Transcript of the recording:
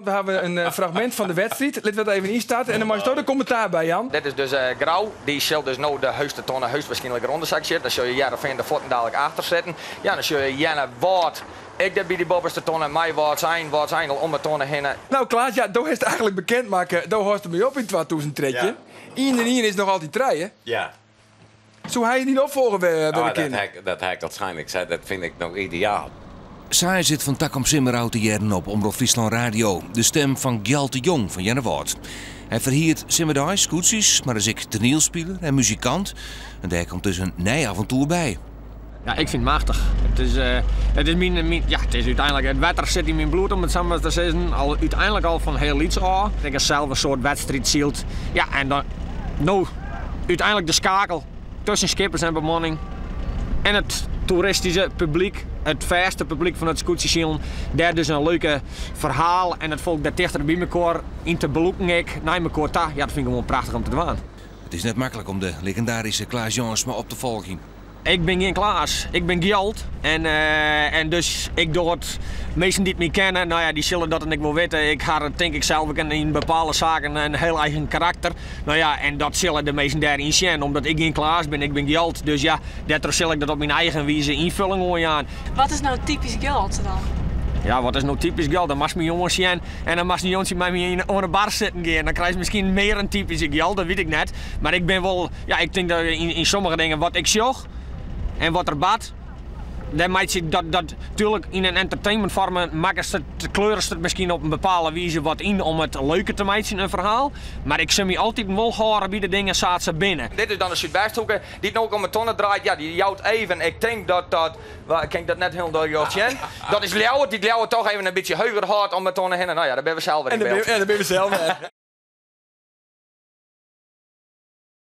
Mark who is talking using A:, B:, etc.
A: We hawwe in fragmint fan de wedstriid. Litte we dat even ynstarte en dan meisto de kommentaar by jaan.
B: Dit is dus Grou. Dy sil dus no de heechste tonne heechstwaarskynlik derûnder sakje. Dan sil je Hearrenfean der fuortendalik achter sitten. Ja, dan sil je Earnewâld ek dêr by dy boppeste tonne mei Wâldsein, Wâldsein al om 'e tonne hinne.
A: No Klaas, ja, do hast eigentlik bekend makke, do hâldst dermei op yn 2013. Ien en ien is noch altyd trije.
C: Ja.
A: Soe hy dyn opfolger wurde kinne?
C: Dat ha ik al sein. Ik sei, dat fyn ik no ideaal.
D: Sa is it fan takom simmer ôf te hearren op Omrop Fryslân Radio, de stem fan Gjalt de Jong fan Earnewâld. Hy ferhiert simmerdeis skûtsjes, mar is ek toanielspiler en muzikant. En dêr komt dus in nij aventoer by.
E: Ja, ik fyn it machtich. It is, it is myn, myn, ja, it is úteinlik, it wetter sit yn myn bloed om it sa mar te sizzen. Al, úteinlik al fan hiel lyts ôf. Ik ha sels in soad wedstriidsyld. Ja, en dan no úteinlik de skakel tusken skippers en bemanning en it toeristyske publyk, it fêste publyk fan it skûtsjesilen. Dêr dus in leuke ferhaal en it folk dêr tichter by mekoar yn te belûken ek, nei mekoar ta. Ja, dat fyn ik gewoan prachtich om te dwaan.
D: It is net maklik om de legindaryske Klaas Jansma op te folgjen.
E: Ik bin gjin Klaas, ik bin Gjalt en en dus ik doch it, minsken dy't my kenne, no ja, dy sille dat dan ek wol witte, ik ha tink ik sels ek yn bepaalde saken in hiel eigen karakter, no ja, en dat sille de minsken dêryn sjen, omdat ik gjin Klaas bin, ik bin Gjalt, dus ja, dêrtroch sil ik dat op myn eigen wize ynfulling oan jaan.
F: Wat is no typysk Gjalt dan?
E: Ja, wat is no typysk Gjalt? Dan moatst my oansjen en dan moatst in jûntsje mei my oan 'e bar sitten gean, dan krijst miskien mear in typyske Gjalt, dat wit ik net, mar ik bin wol. Ja, ik tink dat yn sommige dingen wat ik sjoch en wat der bart, dêr meitsje ik dat, dat tuerlik yn in entertainmentfoarm makkest it, kleurest it miskien op in bepaalde wize wat yn om it leuker te meitsjen, in ferhaal. Mar ik sil my altyd wol hâlde by de dingen sa't se binne.
B: Dit is dan de Súdwesthoeke, dy't no om 'e tonne draait. Ja, dy jout even, ik tink dat dat, kin ik dat net hielendal rjocht sjen. Dat is Ljouwert, dy't Ljouwert toch even in bytsje heger hâldt om 'e tonne hinne. No ja, dêr binne we sels wer yn byld.
A: En dêr binne we sels wer.